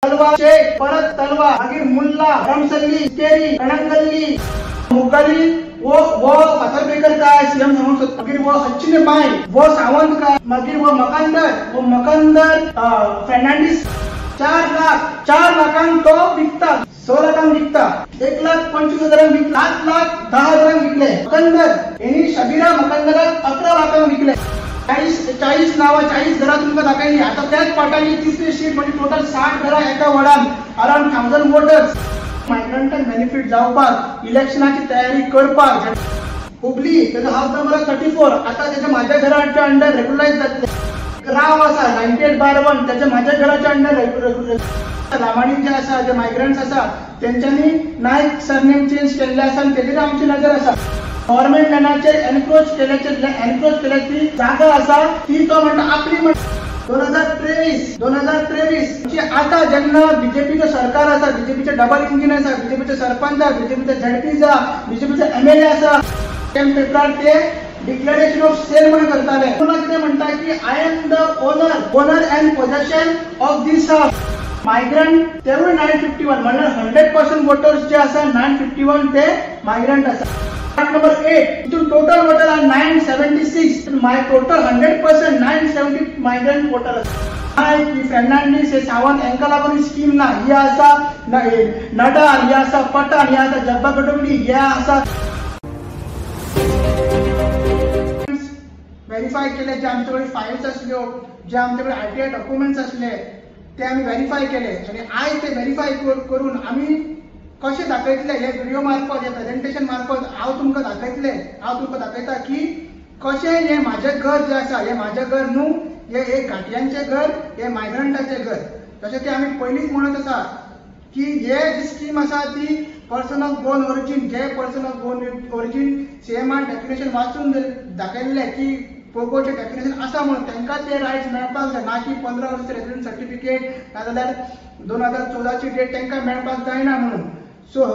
तलवार शेख परत तलवार मागीर मुल्ला रमसल्ली केरी कणंगल्ली मुगली वो वो फातर्पेकर काय सीएम सांगूंक सोदता. मागीर वो सचिन बाय वो सावंत काय मागीर वो मकंदर फेर्नांडीस 4 लाख 4 लाखांक तो विकता, 6 लाखांक विकता, 1,25,000 विकता, 7,10,000 विकले. मकंदर यांनी शबीरा मकंदराक 11 लाखांक विकले. 40 नावां 40 घरां तुमकां दाखयली. आतां त्याच पाटांनी तिसरी शीट म्हणजे टोटल 60 घरां एका वॉर्डान अरावंड 1000 वोटर्स. मायग्रंटांक बेनिफीट जावपाक इलेक्शनाची तयारी करपाक हुबली तेजो हाऊस नंबर 34 आतां तेच्या माझ्या घराच्या अंडर रेग्युलरायज जातले. राव आसा 98/1 तेच्या माझ्या घराच्या अंडर रामाणी जे आसा जे मायग्रंट्स आसा तेंच्यांनी नायक सरनेम चेंज केल्ले आसा आनी तेजेर आमची नजर आसा. गव्हर्मेंट लँडाचेर एनक्रोच केल्याची ती जागा आसा ती तो म्हणटा आपली. 2023 आतां जेन्ना बीजेपीचो सरकार आसा, बीजेपीचें डबल इंजीन आसा, बीजेपीचे सरपंच आसा, बीजेपीचे झेडपी आसा, बीजेपीचे एमएलए आसा, ते पेपरार ते डिक्लेरेशन ऑफ सेल म्हणून करताले. कितें म्हणटा की I am the owner and possession of this house. Migrant तेवूय 951 म्हणल्यार 100% वोटर्स जे आसा 951 ते मायग्रंट आसा. नंबर 8 तितून टोटल वोटर आहा 976. My total 100% 970 migrant voter आसा. ही फेर्नांडीस हे सावंत हांकां लागून ही स्कीम ना. ही आसा नडाल, ही आसा पठाण, ही आसा जब्बा कटोगडी, हे आसा व्हेरीफाय केले. जे आमचे कडेन फायल्स आसल्यो, जे आमचे कडेन आरटीआय डॉक्युमेंट्स आसले ते आमी व्हेरीफाय केले आनी आयज ते व्हेरीफाय करून आमी कशें दाखयतले हे व्हिडिओ मार्फत, हे प्रेजेंटेशन मार्फत हांव तुमकां दाखयतले. हांव तुमकां दाखयता की कशें हें म्हाजें घर जें आसा, हें म्हाजें घर न्हू, हें एक घाटयांचें घर, हें मायग्रंटाचें घर. तशें तें आमी पयलींच म्हणत आसा की हे जी स्कीम आसा ती पर्सन ऑफ गोवन ओरिजीन, जे पर्सन ऑफ गोवन ओरिजीन सीएमान डेफिनेशन वाचून दाखयल्लें की पोगोचें डेफिनेशन आसा म्हणून तांकां ते रायट्स मेळपाक जाय, ना की 15 वर्सां रेजिडंट सर्टिफिकेट नाजाल्यार 2014ची डेट तांकां मेळपाक जायना म्हणून. सो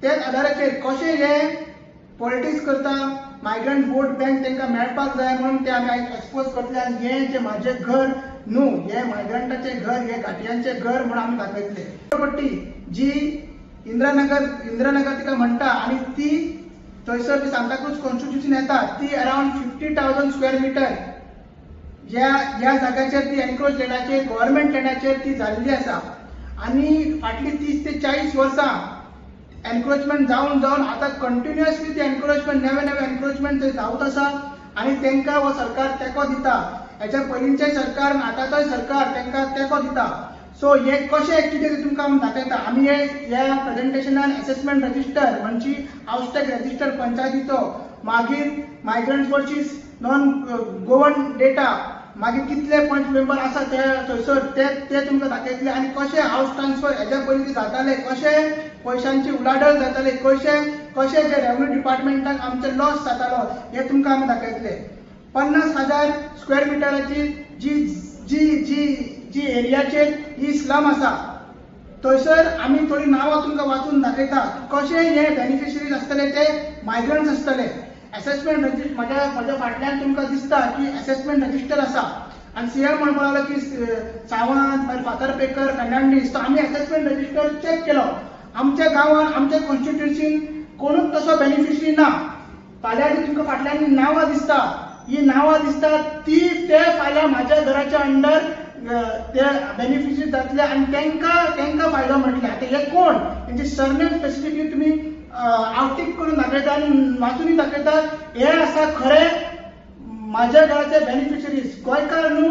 त्याच आधाराचेर कशें हे पॉलिटिक्स करता, मायग्रंट वोट बँक तांकां मेळपाक जाय म्हणून ते आमी आयज एक्सपोज करतले. आनी हें जें म्हाजें घर न्हू, हें मायग्रंटाचें घर, हें घाटयांचें घर म्हणून आमी दाखयतले. पट्टी जी इंदिरानगर तिका म्हणटा आनी ती थंयसर ती सांताक्रूज कॉन्स्टिट्युशन येता ती अरावंड 50,000 स्क्वेअर मिटर ह्या जाग्याचेर ती एनक्रोच लँडाचेर, गव्हर्मेंट लँडाचेर ती जाल्ली आसा. आनी फाटली 30 ते 40 वर्सां एनक्रोचमेंट जावन जावन आतां कंटिन्युअसली ते एनक्रोचमेंट, नवे नवे एनक्रोचमेंट थंय जावत आसा आनी तांकां हो सरकार तेंको दिता. हेच्या पयलींचें सरकार आतांचोय सरकार तांकां तेंको दिता. सो हे कशें कितें तें तुमकां आमी दाखयता. आमी ह्या प्रेजेंटेशनान एसेसमेंट रजिस्टर म्हणजे हाऊस टॅक्स रजिस्टर पंचायतीचो, मागीर migrant versus non Goan data, मागीर कितले पंच मेंबर आसा ते थंयसर ते तुमकां दाखयतले आनी कशें हाऊस ट्रान्सफर हेज्या पयलीं जाताले, कशें पयशांची उलाढल जाताले, कशें जे रेव्हन्यू डिपार्टमेंटाक आमचे लॉस जातालो हे तुमकां आमी दाखयतले. 50,000 स्क्वेअर मिटराची जी जी जी जी एरियाचेर ही स्लम आसा थंयसर आमी थोडी नांवां तुमकां वाचून दाखयता कशें हे बेनिफिशरीज आसतले ते मायग्रंट्स आसतले. एसेसमेंट रजिस्टर म्हज्या फाटल्यान तुमकां दिसता की एसेसमेंट रजिस्टर आसा आनी सीएम म्हणपाक लागलो की सावंत मागीर फातर्पेकर फेर्नांडीस, तो आमी एसेसमेंट रजिस्टर चॅक केलो. आमच्या गांवान आमच्या कॉन्स्टिट्युन्सीन कोणूच तसो बेनिफिशरी ना. फाल्यां जी तुमकां फाटल्यान नांवां दिसता, ही नांवां दिसता ती ते फाल्यां म्हाज्या घराच्या अंडर ते बेनिफिशरी जातले आनी तांकां फायदो मेळटले. आतां हे कोण तेंचे सरनेम स्पेसिफिकली तुमी आवटीक करून दाखयता आनी वाचूनय दाखयता. हे आसा खरें म्हाज्या घराचे बेनिफिशरीज, गोंयकार न्हू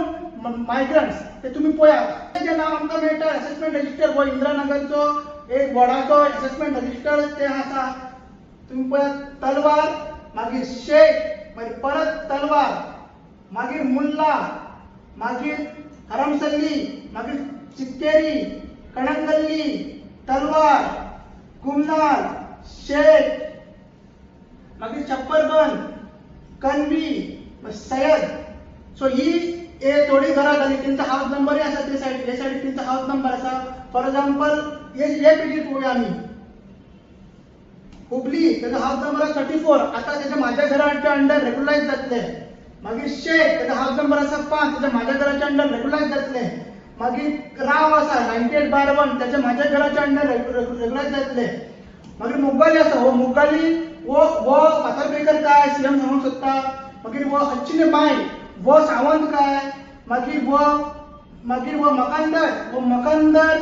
मायग्रंट्स, ते तुमी पळयात. जें नांव आमकां मेळटा एसेसमेंट रजिस्टर हो इंदिरानगरचो एक वॉर्डाचो एसेसमेंट रजिस्टर ते आसा. तुमी पळयात तलवार, मागीर शेख, मागीर परत तलवार, मागीर मुल्ला, मागीर हरमसल्ली, मागीर चिक्केरी, कणंगल्ली, तलवार, गुमनाल, शेख, मागीर छप्परबंद, कनवी, सयद. सो ही थोडी घरां जाली. तेंचो हाऊस नंबरय आसा ते सायड, हे सायडीक तेंचो हाऊस नंबर आसा. फॉर एग्जाम्पल हे पेजीर पळोवया आमी. हुबली तेजो हाऊस नंबर आसा 34 आतां तेच्या म्हाज्या घराच्या अंडर रेग्युलरायज जातले. मागीर शेख तेजो हाऊस नंबर आसा 5 तेच्या म्हाज्या घराच्या अंडर रेग्युलरायज जातले. मागीर राव आसा 98/1 तेजे म्हाज्या घराच्या अंडर रेगुलरायज जातले. मागीर मुगाली आसा, हो मुगाली हो हो फातर्पेकर काय सीएम सांगूंक सोदता. मागीर हो अच्चिने बाय हो सावंत काय, मागीर हो मागीर हो मकंदर, हो मकंदर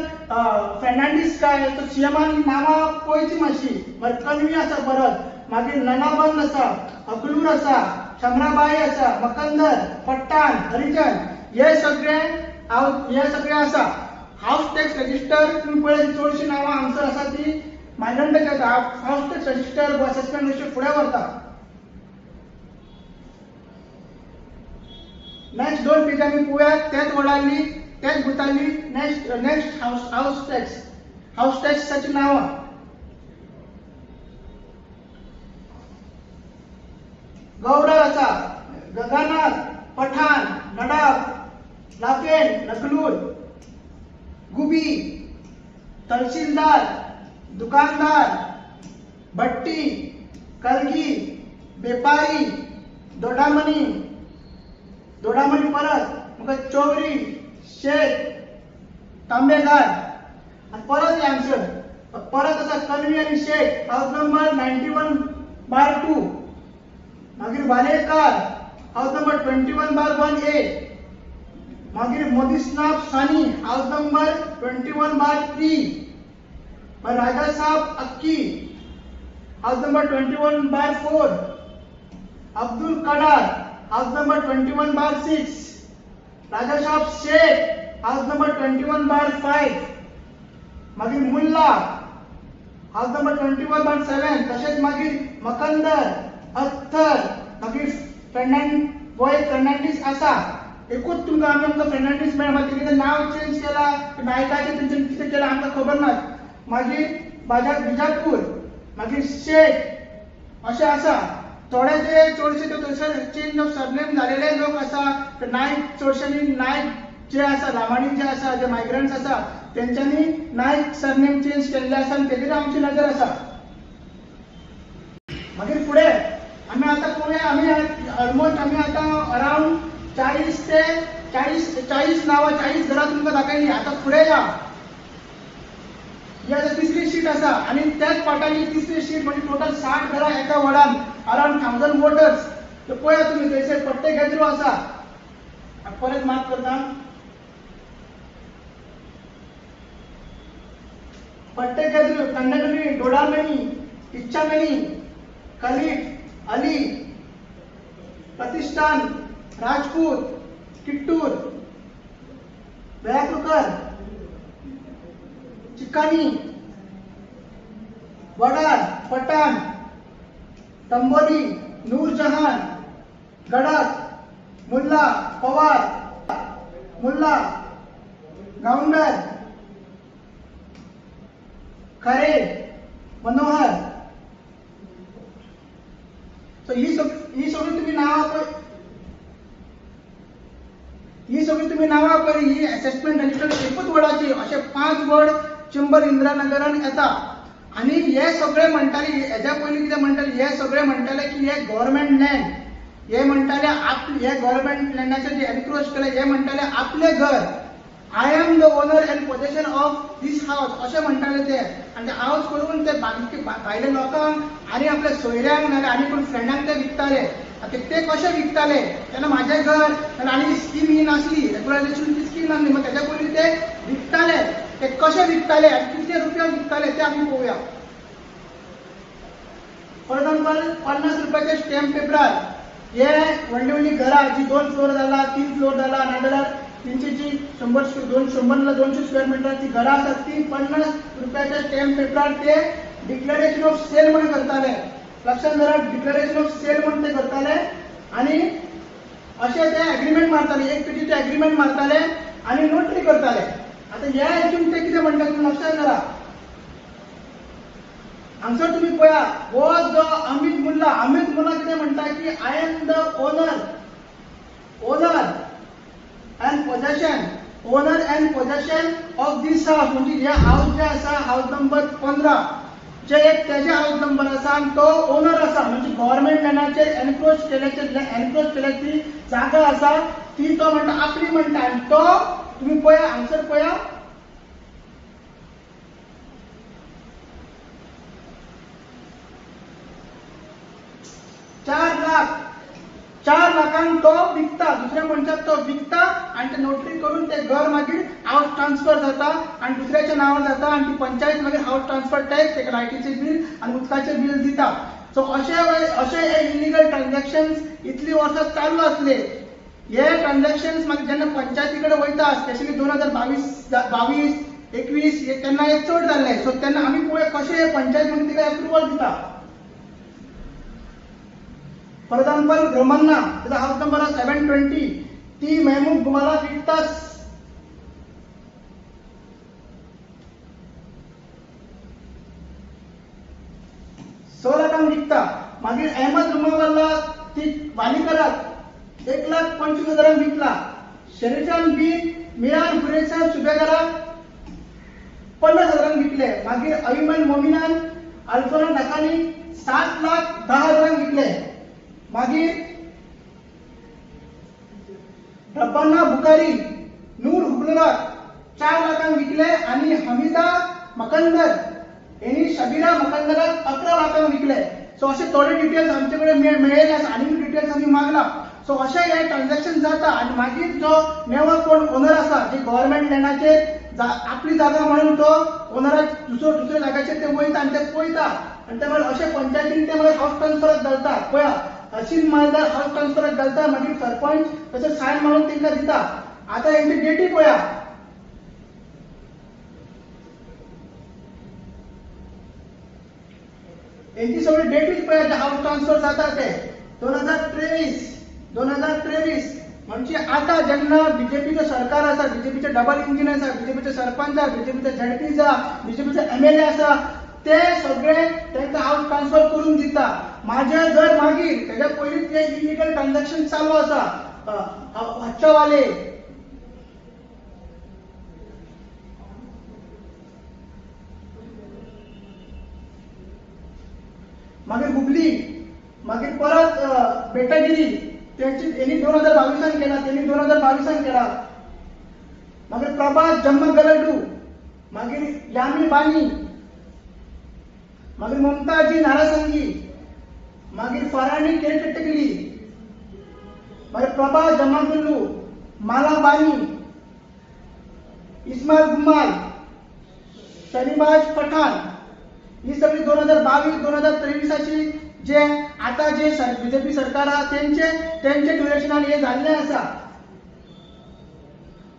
फेर्नांडीस काय, तो सीएमान नांवां पळयची मातशी. मागीर कनवी आसा परत, मागीर ननाबंद आसा, अकलूर आसा, शमराबाई आसा, मकंदर, पट्टान, हरिजन, हे सगळे हे सगळे आसा. हावस टॅक्स रजिस्टर तुमी पळय चडशीं नांवां हांगसर आसा ती मायग्रंटाची आसा. हावस टॅक्स रजिस्टर वा असेसमेंट रजिस्टर फुडें व्हरता. नेक्स्ट 2 पेज आमी पळोवया, तेच वडाली तेच भुताली. Next next house house tax, house टॅक्साची नांवां. गौडर आसा, गगनाथ, पठाण, नडाब, लाफेन, नकलूर, गुबी, तहसीलदार, दुकानदार, भट्टी, कलगी, बेपारी, दोडामणी, दोडामणी परत म्हाका चौरी, शेख, तांबेकार, आनी परत हांगसर परत आसा कलवी आनी शेख, हावस नंबर 91/2. मागीर वालेकार, हावस नंबर 21/1A. मागीर मोदीस्नाब सानी, हावस नंबर 21/3. मागीर राजा साहब अक्की, house number 21/4. Abdul Kadar, house number 21/6. Raja Sahab Shaikh, house number 21/5. मागीर मुल्ला, हावस नंबर 21/7. तशेंच मागीर मकंदर, अत्थर, मागीर हो एक फेर्नांडीस आसा. एकूच तुमकां आमी आमकां फेर्नांडीस मेळ्ळा, मागीर तेजें नांव चेंज केलां, नायकाचें तेंच्यांनी कितें केलां आमकां खबर ना. मागीर बिजापूर, मागीर शेख अशें आसा. थोडे जे चडशे ते थंयसर चेंज ऑफ सरनेम जालेले लोक आसा. नायक चडशांनी नायक जे आसा, लामाणी जे आसा, जे मायग्रंट्स आसा तेंच्यांनी नायक सरनेम चेंज केल्ले आसा आनी तेजेर आमची नजर आसा. मागीर फुडें आमी आतां पळोवया, आमी ऑलमोस्ट आमी आतां अरावंड 40 ते 40 नांवां, 40 घरां तुमकां दाखयलीं. आतां फुडें या, ही आतां तिसरी शीट आसा आनी त्याच पाटांनी तिसरी शीट म्हणजे टोटल 60 घरां एका वॉर्डान, अरावंड 1000 वोटर्स. तर पळया तुमी थंयसर पट्टे गजरो आसा. परत मार्क करता, पट्टे गजरो, कंडगणी, डोडामणी, इच्छामणी, खलीफ, अली, प्रतिष्ठान, राजपूत, किट्टूर, वेळाकृकर, चिकानी, वडार, पठाण, तंबोली, नूरजहान, गडक, मुल्ला, पवार, मुल्ला, गावंडर, खरे, मनोहर. सो ही सगळी तुमी नांवां पळय, ही सगळी तुमी नांवां पळय. ही एसेसमेंट रजिस्टर एकूच वर्डाची, अशे 5 वर्ड चेंबर इंदिरानगरान येता. आनी हे सगळे म्हणटाले, हेज्या पयलीं कितें म्हणटाले, हे सगळे म्हणटाले की हे गव्हर्मेंट लँड, हे म्हणटाले हे गव्हर्मेंट लँडाचेर जे एनक्रोच केले, हे म्हणटाले आपलें घर, I am the owner and possession of this house अशें म्हणटाले ते. आनी ते हावस करून ते भायल्या लोकांक आनी आपल्या सोयऱ्यांक नाजाल्यार आनी कोण फ्रेंडांक ते विकताले. आतां ते कशे विकताले तेन्ना म्हाजें घर नाजाल्यार आनी स्कीम ही नासली, रेगुलरायझेशनची स्कीम नासली, मागीर तेज्या पयलीं ते विकताले. ते कशे विकताले आनी कितले रुपया विकताले ते आमी पळोवया. फॉर एग्जाम्पल 50 रुपयाच्या स्टॅम्प पेपरार हे व्हडली व्हडली घरां जी 2 फ्लोर जाला, 3 फ्लोर जाला, नाजाल्यार तेंची जी 100 200 200 स्क्वेअर मिटराची घरां आसात ती 50 रुपयाच्या स्टॅम्प पेपरार ते डिक्लेरेशन ऑफ सेल म्हण करताले. लक्षात धरा, डिक्लेरेशन ऑफ सेल म्हण ते करताले आनी अशें ते एग्रीमेंट मारताले, एक पेजीचे एग्रीमेंट मारताले आनी नोटरी करताले. आतां ह्या हितून ते कितें म्हणटा तुमी लक्षात धरा. हांगसर तुमी पळया, हो जो अमित मुल्ला, अमित मुल्ला कितें म्हणटा की I am the owner, owner and possession, owner and possession of this house. म्हणजे हे हावस जे आसा हावस नंबर 15 जे एक तेजे हावस नंबर आसा आनी तो ओनर आसा, म्हणजे गव्हर्मेंट लँडाचेर एनक्रोच केल्याचे, एनक्रोच केल्याची जागा आसा ती तो म्हणटा आपली म्हणटा आनी तो तुम्ही पळया हांगसर पळया 4 लाख, 4 लाखांक तो विकता, दुसऱ्या मनशाक तो विकता आनी ते नोटरी करून ते घर मागीर हाऊस ट्रान्सफर जाता आनी दुसऱ्याच्या नांवार जाता आनी ती पंचायत मागीर हाऊस ट्रान्सफर टॅक्स, तेका लायटीचे बील आनी उदकाचें बील दिता. सो अशे अशे हे इलिगल ट्रान्झॅक्शन इतली वर्सां चालू आसले. हे ट्रान्झॅक्शन मागीर जेन्ना पंचायती कडेन वयता, स्पेशली 2022, 22, 21, तेन्ना हे चड जाल्ले. सो तेन्ना आमी पळोवया कशें पंचायत मागीर तिका एप्रुवल दिता. फॉर एक्झाम्पल, रमन्ना, त्याचा हाऊस नंबर आहे 720, ती मेहमूद गुमाला विकता 6 लाखांक विकता. मागीर अहमद रुमावाला ती वालीकराक 1,25,000 विकला. शरीफान बी मिरान कुरेशान सुबेदाराक 50,000 विकले. मागीर अभिमान मोमिनान अल्फोना ढकानी 7,10,000 विकले. मागीर रब्बाना बुकारी नूर हुकलराक 4 लाखांक विकले आणि हमीदा मकंदर यांनी शबीरा मकंदराक 11 लाखांक विकले. सो असे थोडे डिटेल्स आमचे कडेन मेळ्ळेले आसा आनी डिटेल्स आमी मागला. सो अशें हे ट्रान्झॅक्शन जाता आनी मागीर जो नेवा कोण ओनर आसा, जे गव्हर्मेंट लँडाचेर आपली जागा म्हणून तो ओनराक दुसरो दुसऱ्या जाग्याचेर ते वयता आनी ते पळयता आनी ते मागीर अशे पंचायतीन ते मागीर हाऊस ट्रान्सफराक घालता. पळया, तहसील मालदार हाऊस ट्रान्सफराक घालता, मागीर सरपंच तशें सायन मारून तांकां दिता. आतां हेंची डेटी पळया. हेंची सगळी डेटीज पळया, हाऊस ट्रान्सफर जाता ते 2023, 2023. म्हणजे आता जेन्ना बीजेपीचें सरकार आसा, बीजेपीचें डबल इंजीन आसा, बीजेपीचे सरपंच आसा, बीजेपीचे झेडपी आसा, बीजेपीचे एमएलए आसा, ते सगळे तांकां हाऊस ट्रान्सफर करून दिता. माझे घर मागीर तेज्या पयलीं ते इलिगल ट्रान्झॅक्शन चालू आसा. हच्चावाले मागीर हुबली, मागीर परत बेटागिरी, त्यांची यांनी 2022 केला, त्यांनी 2022 केला. मागीर प्रभात जम्मा गलडू, मागीर यामी बानी, मागीर ममताजी नारासंगी, मागीर फराणी केरकटकली, मागीर प्रभा जमागुल्लू, माला बानी, इस्माल गुमाल, शनिबाज पठाण, ही सगळी 2022, 2023ची जे आता जे बीजेपी सरकार आहा तेंचे तेंचे ड्युरेशनान हे जाल्लें आसा.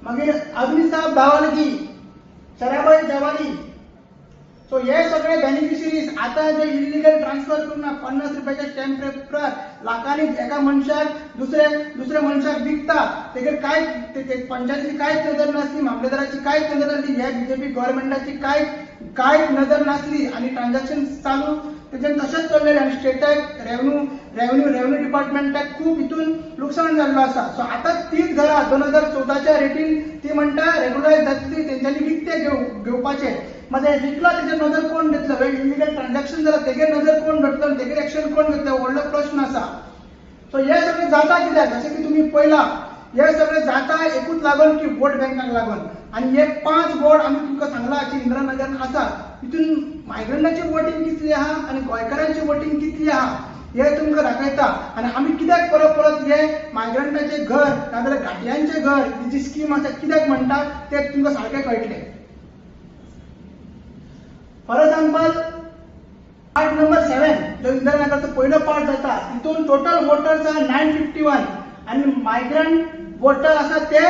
मागीर अग्निसाब दावालगी, शराबाई जवाली. सो हे सगळे बेनिफिशरीज आता जे इलिगल ट्रान्सफर करून 50 रुपयाच्या स्टॅम्प पेपरार लाखांनी एका मनशाक दुसरे दुसऱ्या मनशाक विकता, तेजेर काय पंचायतीची कांयच नजर नासली, मामलेदाराची कांयच नजर नासली, ह्या बीजेपी गव्हर्मेंटाची काय कांयच नजर नासली आनी ट्रान्झॅक्शन चालू तेजेन तशेंच चल्लेलें आनी स्टेटाक रेव्हन्यू रेव्हन्यू रेव्हन्यू डिपार्टमेंटाक खूब हितून लुकसाण जाल्लो आसा. सो आतां तीच घरां 2014च्या रेटीन ती म्हणटा रेगुलरायज जातली, तेंच्यांनी विकते घेवपाचें. मात हें विकलां तेजेर नजर कोण दितलो? इलिगल ट्रान्झॅक्शन जालां तेजेर नजर कोण दवरतलो आनी तेजेर एक्शन कोण घेतलो, व्हडलो प्रश्न आसा. सो हे सगळें जाता कित्याक? जशें की तुमी पळयलां, हे सगळें जाता एकूच लागून की वोट बँकाक लागून. आनी हे पांच वॉर्ड आमी तुमकां सांगलां की इंदिरा आसा, तितून मायग्रंटाची वोटींग कितली आहा आनी गोंयकारांची वोटींग कितली आहा हे तुमकां दाखयता. आनी आमी कित्याक परत परत हे मायग्रंटाचें घर नाजाल्यार घाटयांचें घर ही जी स्कीम आसा कित्याक म्हणटा तें तुमकां सारकें कळटलें. फॉर एक्झाम्पल, पार्ट नंबर 7 जो इंदिरा नगरचो पयलो पार्ट जाता, तितून टोटल वोटर्स आहा 951 आनी मायग्रंट वोटर आसा ते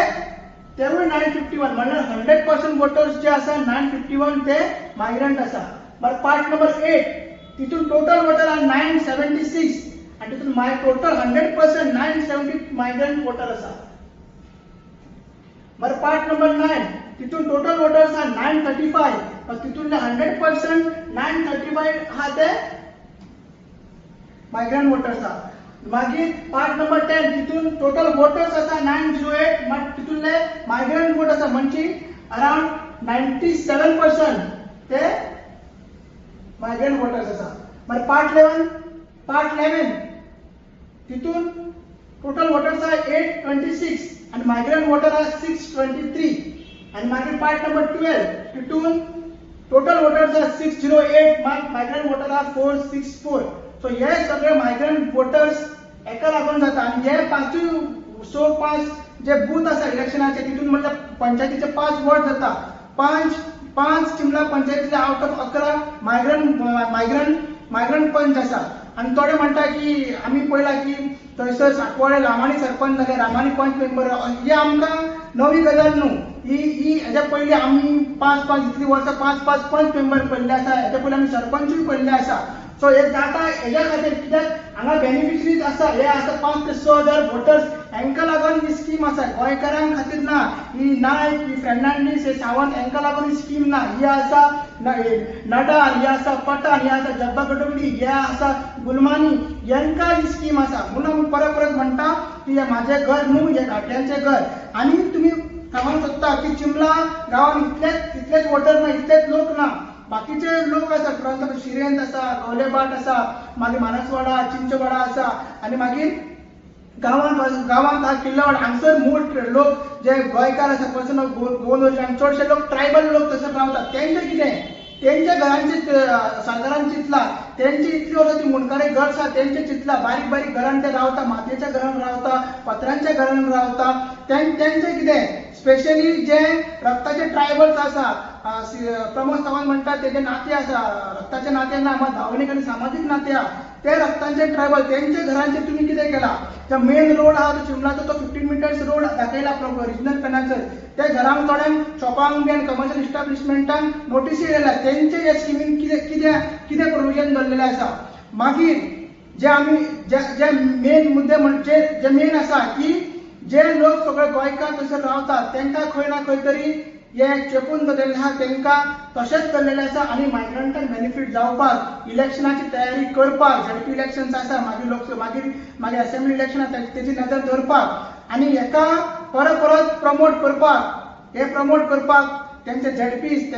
तेवूय 951, म्हणल्यार 100% वोटर्स जे आसा 951 ते मायग्रंट आसा. बरं, पार्ट नंबर 8, तितून टोटल वोटर आहा 976 आनी तितून my total 100% 970 migrant voter आसा. बरं, पार्ट नंबर 9, तितून टोटल वोटर्स आहा 935, तितूनले 100% 935 आहा ते मायग्रंट वोटर्स आहा. मागीर पार्ट नंबर 10, तितून टोटल वोटर्स आसा 908, मात तितूनले मायग्रंट वोट आसा म्हणजे अरावंड 97% ते मायग्रंट वोटर्स आसा. मागीर पार्ट 11, तितून टोटल वोटर्स आहा 826. आनी मायग्रंट वोटर आहा 623. आनी मागीर पार्ट नंबर 12 तितून टोटल वोटर्स आहा 608, मायग्रंट वोटर आहा 464. सो हे सगळे मायग्रंट वोटर्स एका लागून जाता. आनी हे पांचूय स पांच जे बूथ आसा इलेक्शनाचे तितून म्हटल्यार पंचायतीचे 5 वॉर्ड जाता. 5 चिमला पंचायतीचे आवट ऑफ 11 मायग्रंट पंच आसा. आनी थोडे म्हणटा की आमी पळयला की थंयसर सांकवाळे रामानी सरपंच जाले, रामानी पंच मेंबर. ही आमकां नवी गजाल न्हू. ही हेज्या पयलीं आमी 5-5 इतलीं वर्सां 5-5 पंच मेंबर पळयल्ले आसा. हेज्या पयलीं आमी सरपंचूय पळयल्ले आसा. सो हे जाता हेज्या खातीर कित्याक हांगा बेनिफिशरीज आसा, हे आसा 5 ते 6 हजार वोटर्स, हेंकां लागून ही स्कीम आसा. गोंयकारां खातीर ना. ही नायक, ही फेर्नांडीस, हे सावंत हेंकां लागून ही स्कीम ना. ही आसा नडाल, ही आसा पठाण, ही आसा जब्बा गडगडी, हे आसा गुलमानी, हेंकां ही स्कीम आसा. म्हणून आमी परत परत म्हणटा की हे म्हाजें घर न्हू, हे घाटयांचें घर. आनी तुमी सांगूंक सोदता की चिमला गांवान इतलेच वोटर ना, इतलेच लोक ना, बाकीचे लोक आसा. फॉर एक्झाम्पल शिरेंत आसा, गवलेबाट आसा, मागीर मानसवाडा, चिंचवाडा आसा, आनी मागीर गांवांत आहा किल्लावाड. हांगसर मूळ लोक जे गोंयकार आसा, पर्सन ऑफ गोवन ओरिजिन, चडशे लोक ट्रायबल लोक थंयसर रावतात. तेंचे कितें, तेंच्या घरांचे सरकारान चिंतला, तेंची इतली वर्सां ती मुंडकारे घर आसा तेंचे चिंतला. बारीक बारीक घरान ते रावता, मातयेच्या घरान रावता, पत्र्यांच्या घरान रावता. तेंचे कितें स्पेशली जे रक्ताचे ट्रायबल्स आसा, प्रमोद सावंत म्हणटा तेजे नाते आसा, रक्ताचे नाते ना, मात भावनीक आनी सामाजीक नाते आहा. ते रक्तांचे ट्रायबल तेंच्या घरांचे तुमी कितें केला? जो मेन रोड आहा तो चिमलाचो, तो 15 मिटर्स रोड दाखयला रिजनल प्लॅनाचेर. त्या घरांक थोड्यांक शॉपांक बी आनी कमर्शियल इस्टाब्लिशमेंटांक नोटीसी येयल्या. तेंचे हे स्किमीन कितें कितें कितें प्रोविजन दवरलेलें आसा. मागीर जे आमी जे मेन मुद्दे म्हणजे जे मेन आसा की जे लोक सगळे गोंयकार थंयसर रावतात तेंकां खंय ना खंय तरी हे चेपून दवरलेलें आहा, तेंकां तशेंच दवरलेलें आसा. आनी मायग्रंटांक बेनिफीट जावपाक इलेक्शनाची तयारी करपाक, झेडपी इलेक्शन्स आसा, मागीर लोकसभा, मागीर असेंब्ली इलेक्शन आसा, तेजी नदर दवरपाक आनी हेका परत परत प्रमोट करपाक, हे प्रमोट करपाक तेंचे झेडपीस,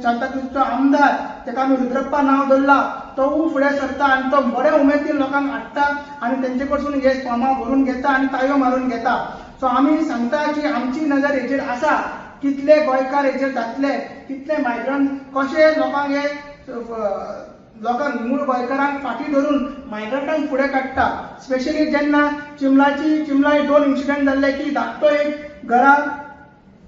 सांताक्रूजचो आमदार तेका आमी रुद्रप्पा नांव दवरला, तोवूय फुडें सरता आनी तो बऱ्या उमेदीन लोकांक हाडटा आनी तेंचे कडसून हे फॉर्मां भरून घेता आनी ताळयो मारून घेता. सो आमी सांगता की आमची नदर हेजेर आसा, कितले गोंयकार हेजेर जातले, कितले मायग्रंट कशे लोकांक हे लोकांक मूळ गोंयकारांक फाटीं धरून मायग्रंटांक फुडें काडटा. स्पेशली जेन्ना चिमला 2 इन्सिडंट जाल्ले की धाकटो एक घरा,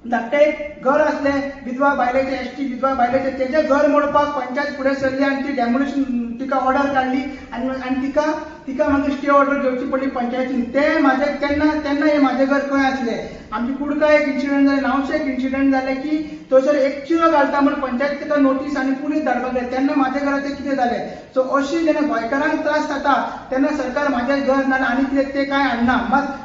धाकटें एक घर आसलें विधवा बायलेचें, एसटी विधवा बायलेचें, तेजें घर मोडपाक पंचायत फुडें सरली आनी ती डेमोलिशन तिका ऑर्डर काडली आनी तिका तिका मागीर स्टे ऑर्डर घेवची पडली पंचायतीन. ते म्हाजे तेन्ना तेन्ना हे म्हाजें घर खंय आसलें. आमची कुडका एक इन्सिडंट जालें, नावशे एक इन्सिडंट जालें की थंयसर एक चिरो घालता म्हूण पंचायत तिका नोटीस आनी पुलीस धाडपाक जाय. तेन्ना म्हाज्या घराचें कितें जालें. सो अशी जेन्ना गोंयकारांक त्रास जाता तेन्ना सरकार म्हाजें घर ना आनी कितें तें कांय हाडना. मात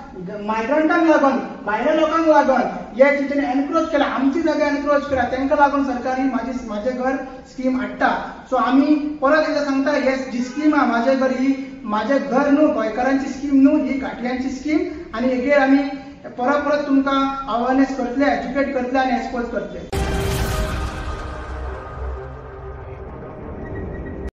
मायग्रंटांक लागून, भायल्या लोकांक लागून हे तेंच्यांनी एनक्रोच केला, आमची जागा एनक्रोच केला, तांकां लागून सरकार ही म्हाजें घर स्कीम हाडटा. सो आमी परत एकदां सांगता, हे जी स्कीम आहा म्हाजें घर, ही म्हाजें घर न्हू, गोंयकारांची स्कीम न्हू, ही घाटयांची स्कीम. आनी हेगेर आमी परत परत तुमकां अवेरनेस करतले, एज्युकेट करतले आनी एक्सपोज करतले.